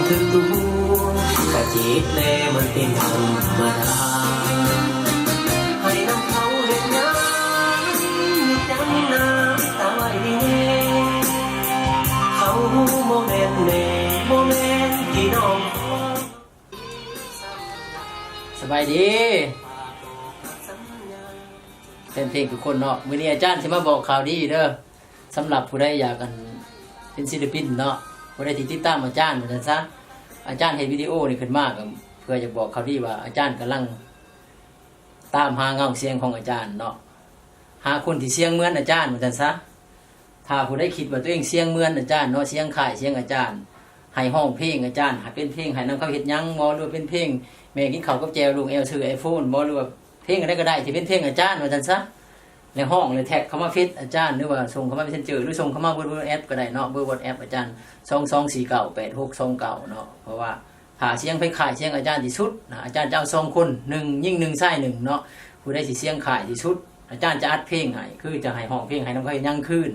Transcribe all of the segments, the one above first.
ຖືກຕົວກະເຈັບແລມັນເປັນທຳມະດາ ໃຫ້ນຳເຂົາເຮັດຫຍັງມີຫຍັງນ້ຳຕາໄຫລແດ່ ເຂົາບໍ່ແມ່ນແມ່ ບໍ່ແມ່ນພີ່ນ້ອງ. ສະບາຍດີແຟນເພງທຸກຄົນເນາະ, ມື້ນີ້ອາຈານຊິມາບອກຂ່າວດີເດີ. ສຳລັບຜູ້ໃດຢາກ ອັນ ເປັນສິນລະປິນເນາະ, ຜູ້ໃດທີ່ຕິດຕາມອາຈານວ່າຊັ້ນຊະ, ອາຈານເຮັດວິດີໂອນີ້ຂຶ້ນມາກໍເພື່ອຢາກບອກຂ່າວດີວ່າອາຈານກຳລັງຕາມຫາເງົາສຽງຂອງອາຈານເນາະ, ຫາຄົນທີ່ສຽງເໝືອນອາຈານວ່າຊັ້ນຊະ. ຖ້າຜູ້ໃດຄິດວ່າຕົວເອງສຽງເໝືອນອາຈານເນາະ, ສຽງຄ້າຍສຽງອາຈານ, ໃຫ້ຮ້ອງເພງອາຈານ, ໃຫ້ເປັນເພງໃຫ້ນຳເຂົາເຮັດຫຍັງບໍ ຫຼືວ່າເປັນເພງແມ່ກິນເຂົ້າກັບແຈ່ວ ລູກແອວຊື້ iPhone ບໍ ຫຼືວ່າ ເພງອັນໃດກໍໄດ້ທີ່ເປັນເພງອາຈານວ່າຊັ້ນຊະ, ແລ້ວຮ້ອງ ແລ້ວແທັກເຂົ້າມາເຟສອາຈານ ຫຼືວ່າສົ່ງເຂົ້າມາເມສເຊັນເຈີ ຫຼືສົ່ງເຂົ້າມາເບີ WhatsApp ກໍໄດ້ເນາະ, ເບີ WhatsApp ອາຈານ ສອງສອງສີ່ເກົ້າແປດຫົກສອງເກົ້າເນາະ. ເພາະວ່າຖ້າສຽງໃຜຄ້າຍສຽງອາຈານທີ່ສຸດນະ, ອາຈານຈະເອົາສອງຄົນ, ໜຶ່ງຍິງ ໜຶ່ງຊາຍ ໜຶ່ງເນາະ, ຜູ້ໃດທີ່ສຽງຄ້າຍທີ່ສຸດ ອາຈານຈະອັດເພງໃຫ້, ຄືຈະໃຫ້ຮ້ອງເພງໃຫ້ນຳເຂົາເຮັດຫຍັງຄືນ,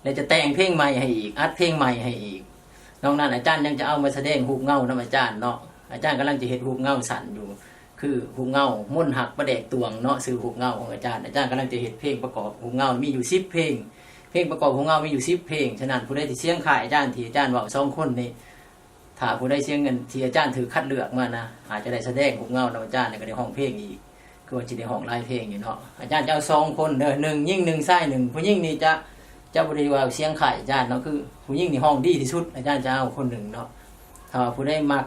ແລ້ວຈະແຕ່ງເພງໃໝ່ໃຫ້ອີກ, ອັດເພງໃໝ່ໃຫ້ອີກ. ນອກນັ້ນອາຈານຍັງຈະເອົາມາສະແດງຮູບເງົານຳອາຈານເນາະ, ອາຈານກຳລັງຈະເຮັດຮູບເງົາສັ້ນຢູ່ ຄືຮູບເງົາມົນຮັກປາແດກຕວງເນາະ, ຊື່ຮູບເງົາຂອງອາຈານ. ອາຈານກຳລັງຈະເຮັດເພງປະກອບຮູບເງົາມີຢູ່ສິບເພງ, ເພງປະກອບຮູບເງົາມີຢູ່ສິບເພງ. ສະນັ້ນ ຜູ້ໃດທີ່ສຽງຄ້າຍອາຈານທີ່ອາຈານເວົ້າສອງຄົນນີ້, ຖ້າຜູ້ໃດສຽງເງິນທີ່ອາຈານຖືກຄັດເລືອກມານະ, ອາດຈະໄດ້ສະແດງຮູບເງົານຳອາຈານ ແລ້ວກໍໄດ້ຮ້ອງເພງອີກ, ຄືວ່າຊິໄດ້ຮ້ອງຫຼາຍເພງຢູ່ເນາະ. ອາຈານຈະເອົາສອງຄົນເດີ, ໜຶ່ງຍິງ ໜຶ່ງຊາຍ ໜຶ່ງ, ຜູ້ຍິງນີ້ຈະ ຈະບໍ່ໄດ້ວ່າສຽງຄ້າຍອາຈານເນາະ, ຄືຜູ້ຍິງນີ້ຮ້ອງດີທີ່ສຸດ, ອາຈານຈະເອົາຄົນໜຶ່ງເນາະ. ຖ້າວ່າຜູ້ໃດມັກ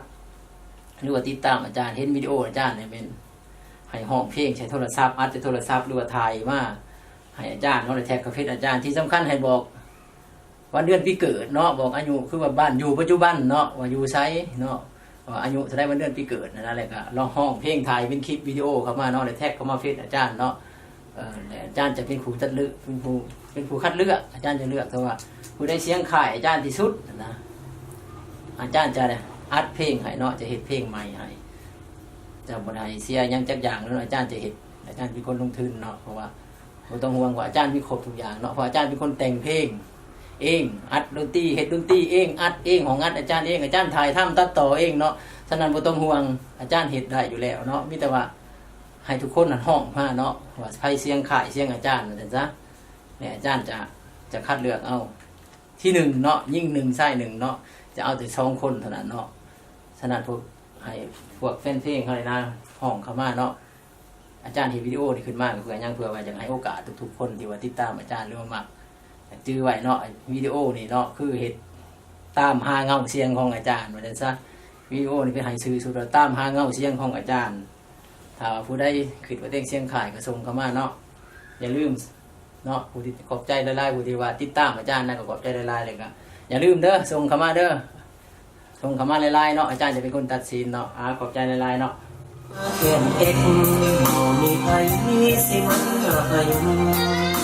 ຫຼືວ່າຕິດຕາມອາຈານ, ເຫັນວິດີໂອອາຈານນີ້ແມ່ນໃຫ້ຮ້ອງເພງໃສ່ໂທລະສັບ, ອັດໃສ່ໂທລະສັບ ຫຼືວ່າຖ່າຍມາໃຫ້ອາຈານເນາະ, ແລ້ວແທັກເຂົ້າເຟສອາຈານ. ທີ່ສຳຄັນໃຫ້ບອກວັນເດືອນປີເກີດເນາະ, ບອກອາຍຸ ຄືວ່າບ້ານຢູ່ປັດຈຸບັນເນາະ, ວ່າຢູ່ໃສເນາະ, ວ່າອາຍຸເທົ່າໃດ ວັນເດືອນປີເກີດຫັ້ນນະ, ແລ້ວກໍລອງຮ້ອງເພງ ຖ່າຍເປັນຄລິບວິດີໂອເຂົ້າມາເນາະ, ແລ້ວແທັກເຂົ້າມາເຟສອາຈານເນາະ. ເອີ ແລະອາຈານຈະເປັນຜູ້ຕັດເລືອກ ເປັນຜູ້ ເປັນຜູ້ຄັດເລືອກ, ອາຈານຈະເລືອກ ແຕ່ວ່າຜູ້ໃດສຽງຄ້າຍອາຈານທີ່ສຸດນະ, ອາຈານຈະອັດເພງໃຫ້ເນາະ, ຈະເຮັດເພງໃໝ່ໃຫ້, ຈະບໍ່ໄດ້ເສຍຫຍັງຈັກຢ່າງເລີຍ, ອາຈານຈະເຮັດ, ອາຈານເປັນຄົນລົງທຶນເນາະ. ເພາະວ່າບໍ່ຕ້ອງຫ່ວງວ່າອາຈານມີຄົບທຸກຢ່າງເນາະ, ເພາະອາຈານເປັນຄົນແຕ່ງເພງເອງ, ອັດດົນຕີ ເຮັດດົນຕີເອງ, ອັດເອງ, ຫ້ອງອັດອາຈານເອງ, ອາຈານຖ່າຍທຳຕັດຕໍ່ເອງເນາະ. ສະນັ້ນບໍ່ຕ້ອງຫ່ວງ, ອາຈານເຮັດໄດ້ຢູ່ແລ້ວເນາະ, ມີແຕ່ວ່າ ໃຫ້ທຸກຄົນຫັ້ນຮ້ອງມາເນາະ ວ່າໃຜສຽງຄ້າຍສຽງອາຈານວ່າຊັ້ນຊະ, ແລະອາຈານຈະ ຈະຄັດເລືອກເອົາທີໜຶ່ງເນາະ, ຍິງໜຶ່ງ ຊາຍໜຶ່ງເນາະ, ຈະເອົາແຕ່ສອງຄົນເທົ່ານັ້ນເນາະ. ສະນັ້ນ ພວກ ໃຫ້ພວກແຟນເພງເຮົານີ້ນະ ຮ້ອງເຂົ້າມາເນາະ, ອາຈານເຮັດວິດີໂອນີ້ຂຶ້ນມາກໍເພື່ອຫຍັງ? ເພື່ອວ່າຢາກໃຫ້ໂອກາດທຸກໆຄົນທີ່ວ່າຕິດຕາມອາຈານ ຫຼືວ່າມັກ ຈື່ໄວ້ເນາະ, ວິດີໂອນີ້ເນາະ ຄືເຮັດຕາມຫາເງົາສຽງຂອງອາຈານວ່າຊັ້ນຊະ. ວິດີໂອນີ້ເປັນໃຫ້ຊື່ສຸດວ່າຕາມຫາເງົາສຽງຂອງອາຈານ. ຖ້າວ່າຜູ້ໃດຄິດວ່າຕົວເອງສຽງຄ້າຍກໍສົ່ງເຂົ້າມາເນາະ, ຢ່າລືມເນາະ, ຜູ້ທີ່ ຂອບໃຈຫຼາຍໆ ຜູ້ທີ່ວ່າຕິດຕາມອາຈານນະ ກໍຂອບໃຈຫຼາຍໆ. ແລ້ວກໍຢ່າລືມເດີ ສົ່ງເຂົ້າມາເດີ, ສົ່ງເຂົ້າມາຫຼາຍໆເນາະ, ອາຈານຈະເປັນຄົນຕັດສິນເນາະ. ອາ ຂອບໃຈຫຼາຍໆເນາະ. ແກ້ມເອັດ ບໍ່ມີໃຜຊິມາໃຫ້